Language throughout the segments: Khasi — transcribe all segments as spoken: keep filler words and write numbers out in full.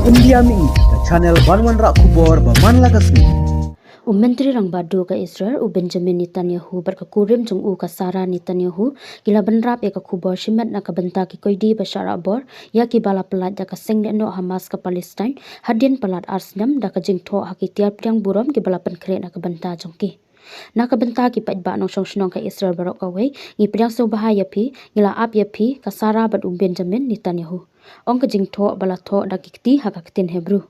India Mihi, ka channel ban wanrah khubor ba man la ka sngi. U Myntri Rangbah Duh ka Israel, u Benjamin Netanyahu, bad ka kurim jong u ka Sara Netanyahu, ki la bynrap ïa ka khubor shimet na ka bynta ki koidi ba shah rah bor, ïa ki ba la pyllait da ka seng lehnoh Hamas ka Palestine, hadien palat ar snem da ka jingthoh ha ki tiar pliang burom ki ba la pynkhreh na ka bynta jong ki. Na ka bynta ki paidbah nongshong shnong ka Israel baroh kawei, ngi pdiang sngewbha ïa phi, ngi la ap ïa phi, ka Sara bad u Benjamin Netanyahu. Ong ka jingthoh ba la thoh da ki kti ha ka ktien Hebrew.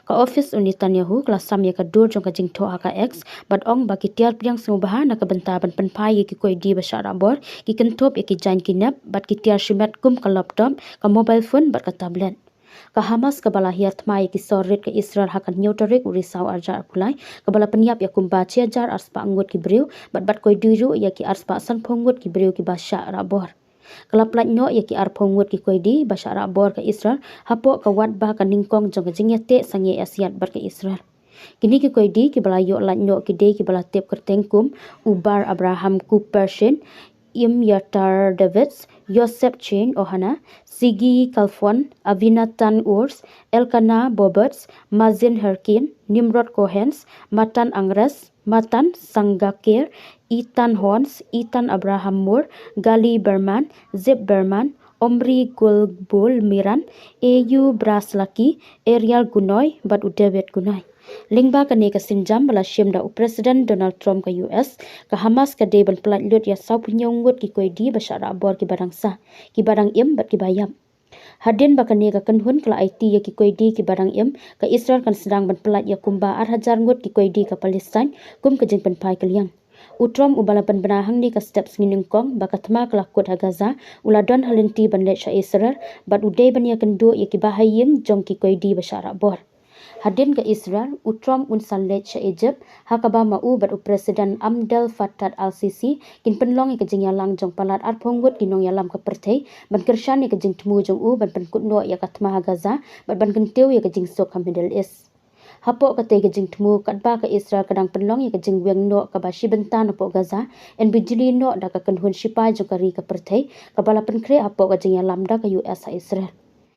Ka office u Netanyahu ka la sam ïa ka dur jong ka jingthoh ha ka X, bad ong ba ki tiar pdiang sngewbha na ka bynta ban pynphai ïa ki koidi ba shah rah bor, ki kynthup ïa ki jaiñ ki nep, bad ki tiar shimet kum ka laptop, ka mobile phone, bad ka tablet. Ka Hamas ka ba la hiar thma ïa ki sor rit ka Israel ha ka hynñiew tarik u Risaw arhajar arphew lai, ka ba la pynïap ïa kumba shi hajar arspah ngut ki briew, bad bad koidi ruh ïa ki arspah sanphew ngut ki briew ki ba shah rah bor. Ka la pyllait noh ïa ki arphew ngut ki koidi ba shah rah bor ka Israel, hapoh ka wad ba ka nyngkong jong ka jingïateh sangeh ïasiat bad ka Israel. Kine ki koidi ki ba la ïoh lait noh ki dei ki ba la tip kyrteng kum u Bar Abraham Kupershin, Ebiatar Davids, Yosef Chain Ohana, Sigi Kalfon, Avinatan Urs, Elkana Boberts, Mazin Herkin, Nimrod Kohens, Matan Angres, Matan Sangakir, Ethan Horns, Ethan Abraham Moore, Gali Berman, Zip Berman, Omri Gulbul Miran, Eyu Braslaki, Ariel Gunoi, bad u David Gunoi. Lyngba kane ka sienjam ba la shim da u President Donald Trump ka U S, ka Hamas ka dei ban pyllait lut ïa sawphew hynñiew ngut ki koidi ba shah rah bor ki ba dang sah, ki ba dang im bad ki ba ïap. Hadien ba kane ka kynhun ka la aiti ïa ki koidi ki ba dang im, ka Israel kan sdang ban pyllait ïa kumba ar hajar ngut ki koidi ka Palestine, kum ka jingpynphai kylliang. U Trump u ba la pynbna hangne ka step sngi nyngkong ba ka thma ka la kut ha Gaza, u la don ha lynti ban leit sha Israel, bad u dei ban ïakynduh ïa ki bahaïing jong ki koidi ba shah rah bor. Hadien ka Israel, u Trump un sa leit sha Egypt, ha kaba ma u bad u President Abdel Fattah al-Sisi kin pynlong ïa ka jingïalang jong palat arphew ngut ki nongïalam ka pyrthei, ban kyrshan ïa ka jingthmu jong u ban pynkut noh ïa ka thma ha Gaza, bad ban kyntiew ïa ka jingsuk ha Middle East. Hapoh katei ka jingthmu katba ka Israel ka dang pynlong ïa ka jingwiang noh kaba shi bynta napoh Gaza, yn bijli noh da ka kynhun shipai jong ka ri ka pyrthei, kaba la pynkhreh hapoh ka jingïalam da ka U S ha Israel.